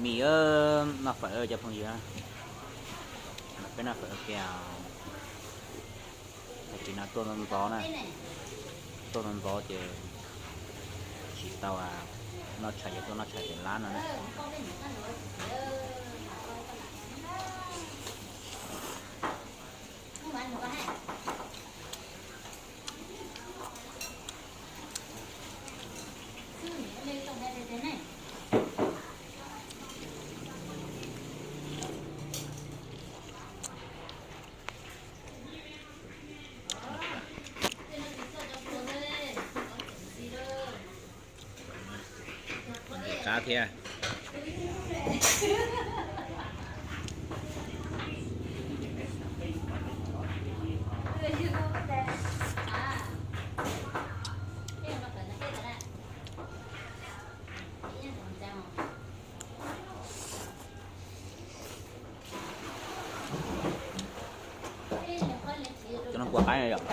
Mis, noj fawm cov phooj ywg, peb noj fawm kiag. Tam sim no tuaj ntxov ntxov na, tuaj ntxov ntxov ces tsis tau noj tshais, ces tuaj noj tshais pem lab no na. Qab thiab. Cov no kua qaib yom.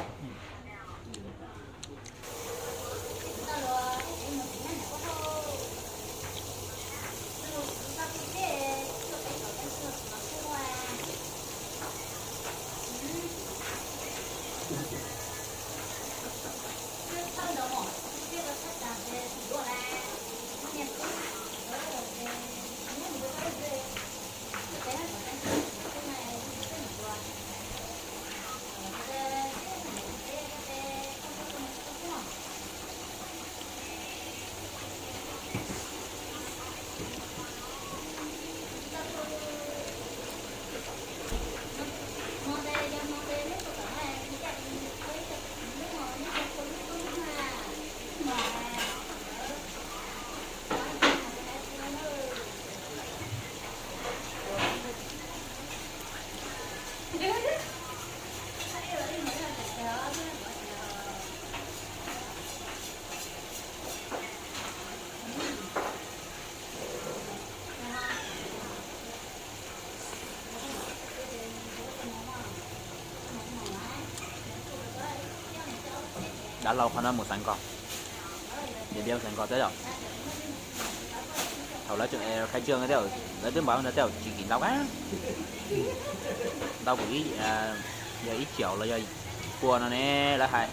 Dab laug qhov no mus xeev kos, xeev kos thiab yom. Thaum lawv khai trương, lawv twb npaj ntawd tej zaum tsis kim ntau, ntau kuv yog ib caum los yog pua no ne, lawv hais.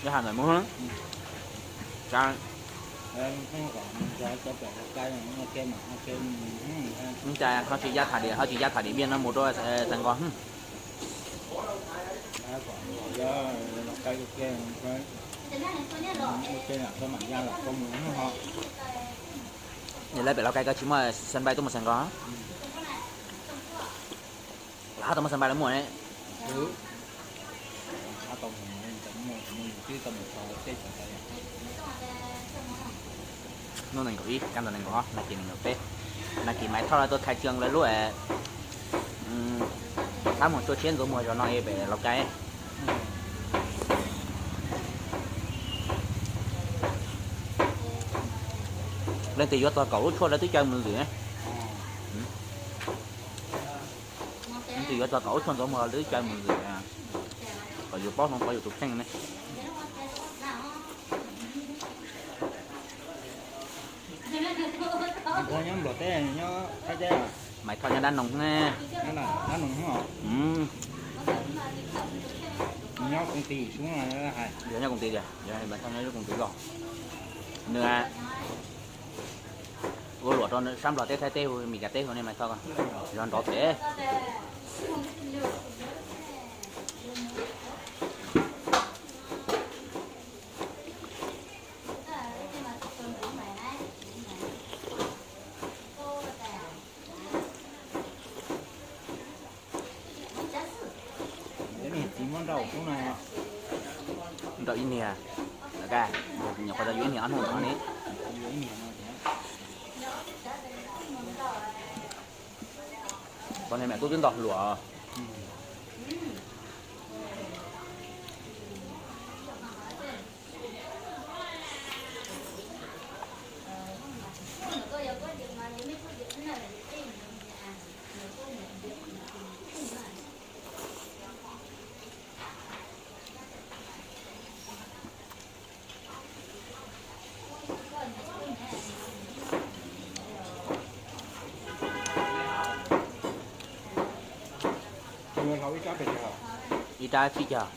Yog ha ntawm mus, cas ho tsis ya tham Điện, ho tsis ya tham Điện Biên no mus rau xeev kos. Lawv pem Lào Cai koj tsis muaj sân bay tuaj mus xeev kos? Lawv hab tau muaj sân bay lawv muaj ne. Hnub nees nkaum ib, kab ntawm nees nkaum ob, nag kis nees nkaum peb, nag kis Maiv Thoj lawv tuaj khai trương lawv lub, hab mus tsuas tshiab ntxuav muag zos no pem Lào Cai. Leej twg yuav txog kaum lub tshuaj lawv twb caw mus zwm. Leej twg yuav txog kaum lub tshuaj ntxuav muag lawv twb caw mus zwm, kom yus paub hloov pauv yus tus kheej ne. Maiv Thoj nyob dab noog ne. Yog nyob koom tij tiag, Maiv Thoj nyob lub koom tij zog. Nws ua luam rau sab Nplog teb, Thaib teb hu, Meskas teb hu ne Maiv Thoj, zog nrov pem. Yuav niag txiv muab nrauj xub na. Nrauj ib niag, nyuam qhuav tau yuav ib niag ob hnub no ne. Pog niag me tub twb nto hluas. Ib rab tsib caug.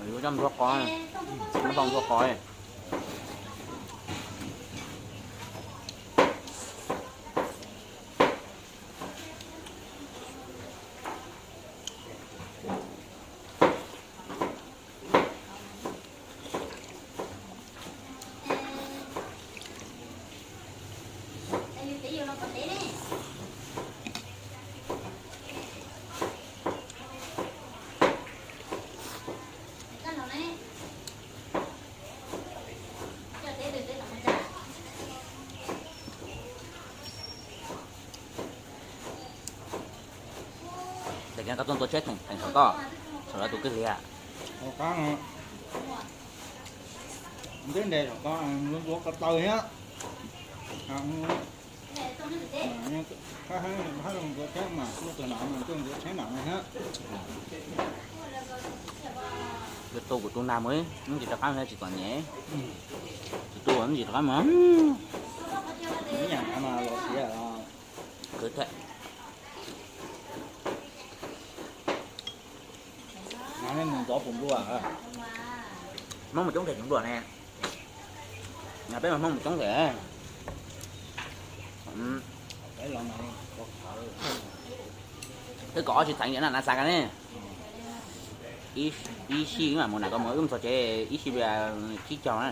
Yuav coj ntxuav qos, muab tau ntxuav qos. Ces koj tuaj tua tsheb theem saum toj, saum lawv tus kwj hlias. Nteb ntes saum toj, ntxuav ko taw thiab. Ntxuav tsheb mas tuaj txog nram no tuaj ntxuav tsheb nram no thiab. Yuav tu kuv tus nag mus, ib ntsis rov qab tsis txom nyem. Tsis tu ib ntsis rov qab mus. Ib yam nkaus mas los siav os. Kwv thiab. Mas nej mus ntxov puas nplua? Hmoob mus coob them puas nplua ne? Peb mas Hmoob mus coob them. Twb kom ob tsis txheev na, na xav ka ne. Ib sij mam mus na, koj mus wb mus txog tsev ib sij tsib caug na.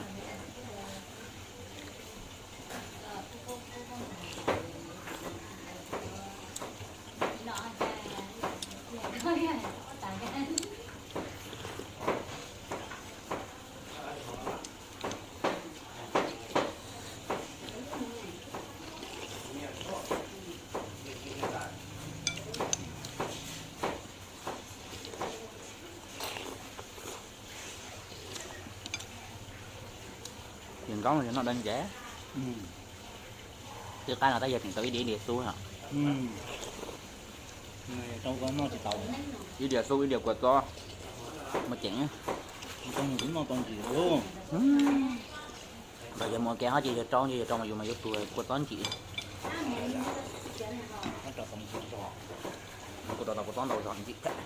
Yawg Nkauj no yog noj dawb nceb. Twb qab no tab yawg tseem tau ib diav ib diav xub os. Ib diav xub ib diav kua txob, muaj ceem. Noj tau ntsim. Nrog yawg mus ua ke ho ces yawg rau, yawg rau mas yus mas yuav tuag kua txob ntsim. Kuv rau tau kua txob ntau zog ntsim thiab.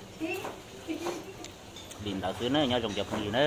Li ntawd xwb na, nyob zoo cov phooj ywg na.